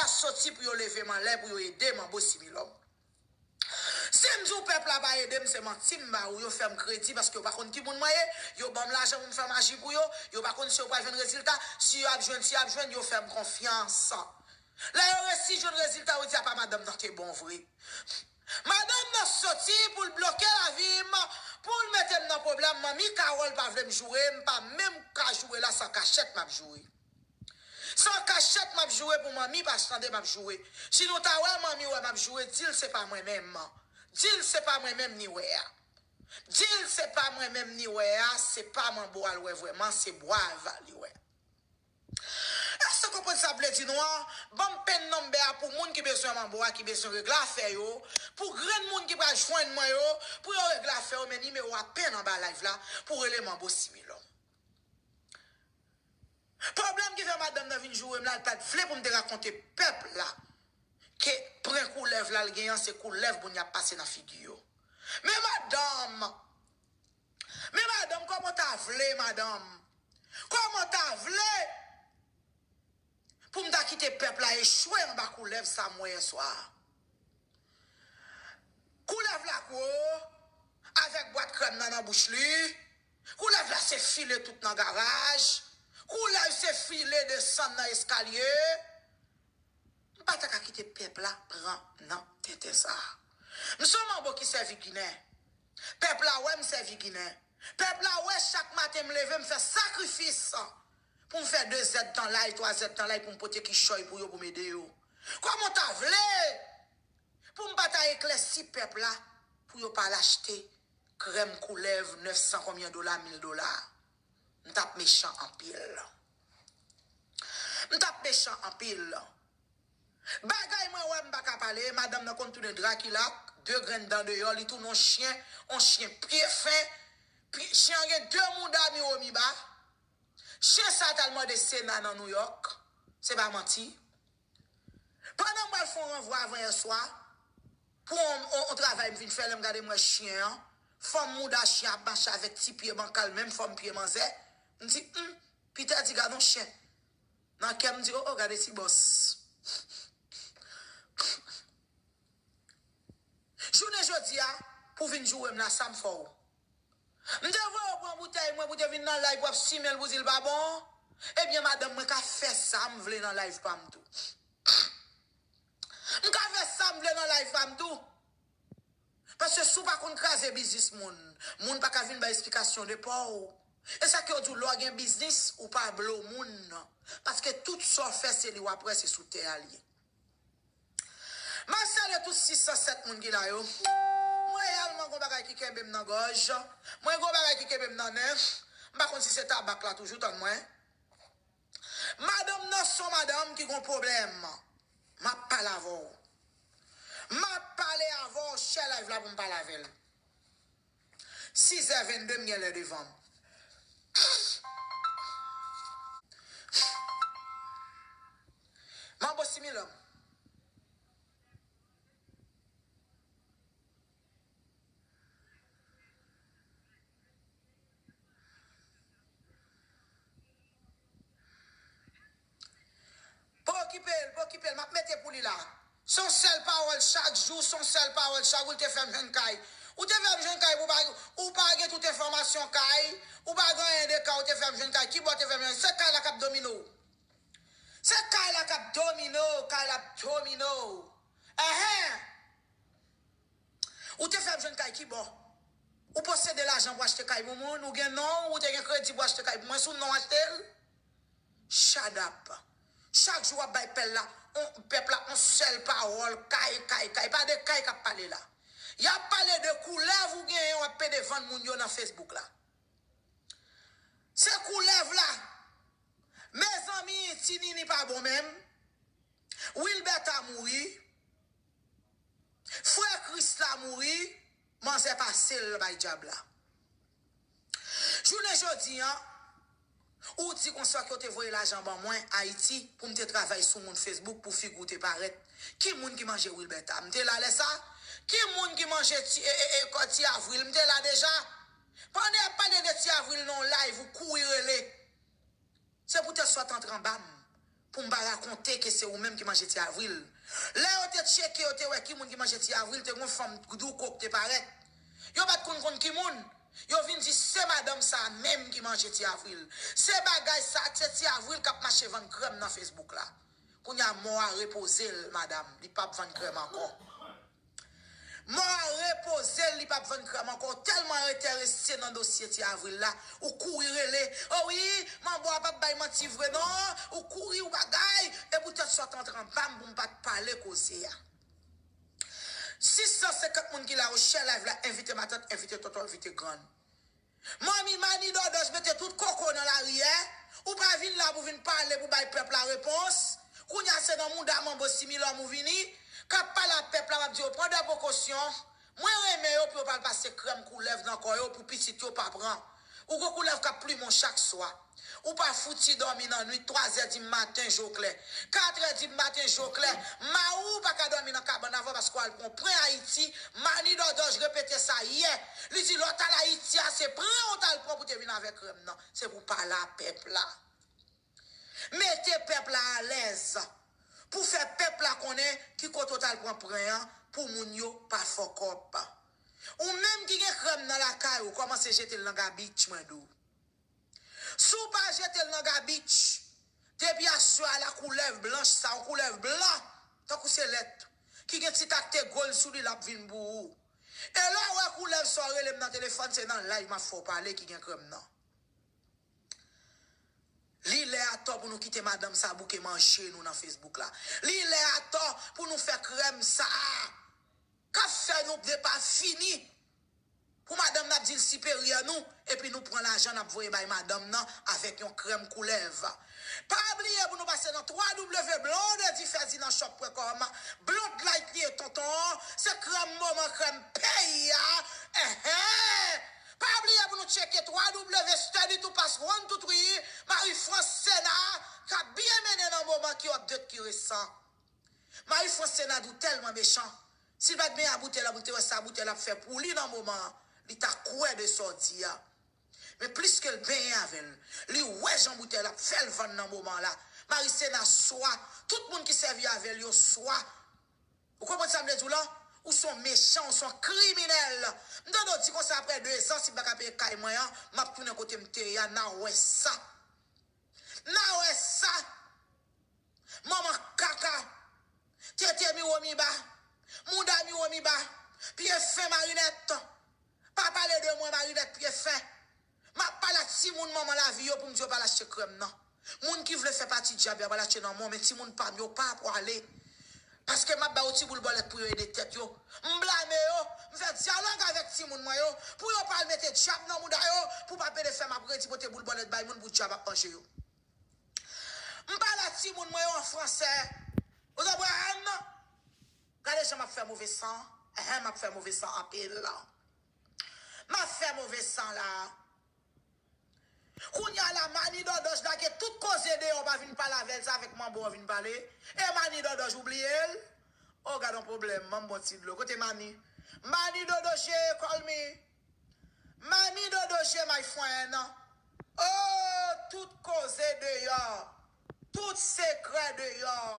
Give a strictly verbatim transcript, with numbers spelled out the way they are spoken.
soti pou yo leve m anlè, pou yo ede m anbo similòm. Si m di w pèp la pa ede m, se manti m ba ou. Yo fè m kredi paske yo pa konn ki moun mwen ye. Yo ban m lajan pou m fè maji pou yo. Yo pa konn si yo pral jwenn rezilta. Si y ap jwenn, si y ap jwenn, yo fè m konfyans. Lè yo resi jwenn rezilta, yo di apa madanm nan te bon vre. Madanm nan soti pou l bloke lavi m, pou l mete m nan pwoblèm. Manmi Kawòl pa vle m joure, m pa menm ka joure la, se an kachèt m ap joure. Se an kachèt m ap joure pou manmi pa tande m ap joure. Si nou ta wè manmi wè m ap joure, di l se pa mwen menm. Di l se pa mwen menm ni wè a. Di l se pa mwen menm ni wè a, se pa m anbo al wè vrèman, se Bwava li wè. Èske w konprann sa m vle di nou an? Ban m pen nonbè a pou moun ki bezwen m anbo a, ki bezwen regle afè yo, pou grenn moun ki pral jwenn mwen yo, pou yo regle afè yo, men nimewo a pen anba live la, pou rele m anbo similòm. Pwoblèm ki fè madanm nan vin joure m la, l pa t vle pou m te rakonte pèp la ke pran koulèv la l gen an, se koulèv moun y ap pase nan figi yo. Men madanm, men madanm, kòman w ta vle, madanm? Kòman w ta vle pou m ta kite pèp la echwe anba koulèv sa m wè yè swa a? Koulèv la gwo, avèk bwat krèm nan nan bouch li. Koulèv la se file tout nan garaj. Koulèv se file desann nan eskalye. M pa ta ka kite pèp la pran nan tenten sa a. M se yon manbo ki sèvi Ginen. Pèp la wè m sèvi Ginen. Pèp la wè chak maten m leve, m fè sakrifis pou m fè de zèdtan lay, twa zèdtan lay pou m pote kichòy pou yo, pou m ede yo. Kòman w ta vle pou m pa ta eklèsi pèp la pou yo pa al achte krèm koulèv nèf san konbyen dola, mil dola? M t ap mechan anpil. M t ap mechan anpil. Bagay mwen wè m pa ka pale, madanm nan konn tounen Drakila, de grenn dan deyò, li tounen yon chen, yon chen pye fen. Pi- Chen an gen de mouda miwo miba. Chen sa t al mande Sena nan Nouyòk. Se pa manti. Pandan m pral fè yon ranvwa avan yè swa, pou yon, yon, yon travay m vin fè, lè m gade m wè chen an, fòm mouda chen ap mache avèk ti pye bankal, menm fòm pye manzè. M di, hmm, Pitè di, gad yon chen. Nan kè m di, o, o, gade ti bòs. Jounen jodi a, pou vin joure m la, sa m fè w? M te voye w pran boutèy mwen pou te vin nan live pou w ap simen l pou di l pa bon? Ebyen, madanm mwen ka fè sa m vle nan live pa m tou. M ka fè sa m vle nan live pa m tou. Paske si w pa konn kraze biznis moun, moun pa ka vin bay esplikasyon de pa w. E sa k yo di w, lè w gen biznis, ou pa blow moun nan. Paske tout sa w fè, se li w ap wè, se sou tè a l ye. M ap salye tout sis san sèt moun ki la yo. Mwen reyèlman gon bagay ki kenbe m nan gòj. Mwen gon bagay ki kenbe m nan nen. M pa konn si se tabak la toujou, tann mwen. Madanm nan se yon madanm ki gon pwoblèm. M ap pale avè w. M ap pale avè w, share live la pou m pale avè l. Sis è vennde, m genlè devan m. Manbo similòm. Pa okipe l, pa okipe l, m ap mete pou li la. Se yon sèl pawòl chak jou, se yon sèl pawòl chak jou, l te fè m jwenn kay. Ou te fè m jwenn kay, ou pa, ou pa gen tout enfòmasyon kay, ou pa gen anyen de kay, ou te fè m jwenn kay. Kibò w te fè m jwenn? Se kay la k ap domine w. Se kay la k ap domine w, kay la ap domine w. Enhen! Ou te fè m jwenn kay kibò? Ou posede lajan pou achte kay pou moun, ou gen non, ou te gen kredi pou achte kay pou mwen, sou non achte l? Shut up. Chak jou w ap bay pèl la, on, pèp la, on sèl pawòl, kay, kay, kay. Pa de kay k ap pale la. Y ap pale de koulèv ou genyen, w ap pede vann moun yo nan Facebook la. Se koulèv la. Mezanmi, Ti Nini pa bon menm. Wilberta mouri. Frè Kris la mouri. Manzè pase l bay dyab la. Jounen jodi an, ou di konsa ke w te voye lajan ban mwen Ayiti pou m te travay sou moun Facebook pou figi w te parèt. Ki moun ki manje Wilberta? M te la lè sa? Ki moun ki manje ti, e, e, e, kò Ti Avril? M te la deja. Pandan y ap pale de Ti Avril nan yon live, ou kouri rele. Se poutèt sa w t antre anba m. pou m pa rakonte ke se ou menm ki manje Ti Avril. Lè yo te tcheke, yo te wè ki moun ki manje Ti Avril, te gon fanm douko ki te parèt. Yo pa t konn konn ki moun. Yo vin di se madanm sa a menm ki manje Ti Avril. Se bagay sa a, se Ti Avril k ap mache vann krèm nan Facebook la. Kounye a mò a repoze l, madanm. Li p ap vann krèm ankò. Mò a repoze l, li p ap vann krèm ankò. Ou tèlman enterese nan dosye Ti Avril la, ou kouri rele. O wi, manbo a p ap bay manti vre non. Ou kouri, ou bagay. E poutèt sa w t antre anba m pou m pa t pale koze a. Sis san senkant moun ki la yo share live la, envite matant, envite tonton, envite grann. Manmi Mani Dòdòj mete tout koko nan lari, eh. Ou pa vin la pou vin pale, pou bay pèp la repons. Kounye a se nan mouda manbo Similòm ou vini, k ap pale ak pèp la, w ap di yo pran de prekosyon. Mwen renmen yo pou yo pa al pase krèm koulèv nan kò yo pou pitit yo pa pran. Ou gon koulèv k ap plimen w chak swa. Ou pa fouti dòmi nan nwit, twazè di maten je w klè. Katrè di maten je w klè. Mari w pa ka dòmi nan kabann avè w paske w al pran pwen Ayiti. Mani Dòdòj repete sa yè. Li di lè w t al Ayiti a, se pwen w t al pran pou te vin avè krèm nan. Se pou pale a pèp la. Mete pèp la alèz. Pou fè pèp la konnen ki kote w t al pran pwen an pou moun yo pa fuck up. Ou menm ki gen krèm nan lakay ou, kòmanse jete l nan gabich, mwen di w. Si w pa jete l nan gabich, depi aswè a la koulèv blanch sa, yon koulèv blan, tankou se lèt, ki gen ti takte gòl sou li, l ap vin pou ou. E lè w wè koulèv sa w rele m nan telefòn, se nan live m ap fè w pale ki gen krèm nan. Li lè atò pou nou kite madanm sa bouke manje nou nan Facebook la. Li lè atò pou nou fè krèm sa a k ap fè nou depafini. Pou madanm n ap di l siperyè nou, epi nou pran lajan n ap voye bay madanm nan avèk yon krèm koulèv. Pa bliye pou nou pase nan twa W blonde difèzi nan shop pwen kòm, Blonde Lightning tonton, se krèm moman, krèm peyi a. Enhen. Pa bliye pou nou tcheke twa W Study to Pass One to Three, Marie France Sena, k ap byen mennen nan moman ki update ki resan. Marie France Sena di w tèlman mechan. Si l pa t benyen a boutèy la, pou l te wè sa boutèy la ap fè pou li nan moman an, li ta kwè de sa w di a. Men plis ke l benyen avè l, li wè jan boutèy la ap fè l vann nan moman la. Marie Sena swa, tout moun ki sèvi avè l yo swa. Ou konprann sa m vle di w la? Ou se yon mechan, ou se yon kriminèl. M tande w di konsa apre de zan, si m pa ka peye kay mwen an, m ap tounen kote m te ye a, n a wè sa. N a wè sa. Manman kaka. Tete miwo miba. Mouda miwo miba. Pye fen Marinèt. Pa pale de mwen Marinèt pye fen. M ap pale ak timoun manman lavi yo pou m di yo pa al achte krèm nan. Moun ki vle fè pati dyab yo ap al achte nan mwen, men timoun pa m yo pa pwale. Paske m ap ba yo ti boul bòlèt pou yo ede tèt yo. M blame yo, m fè dyalòg avèk timoun mwen yo, pou yo pa al mete dyab nan mouda yo, pou pa pede fè m ap redi pote boul bòlèt bay moun pou dyab ap manje yo. M pale a timoun mwen yo an fransè. Ou konprann? Gade jan m ap fè move san. Enhen, m ap fè move san anpil. M ap fè move san la. Kounye a la, Mani Dòdòj lage tout koze deyò, pa vin pale avè l, se avèk manbo w vin pale. E Mani Dòdòj ou bliye l? O, gad on pwoblèm, ban m bon ti dlo. Kote Mani? Mani Dòdòj, call me. Mani Dòdòj, my friend. O, tout koze deyò. Tout sekrè deyò.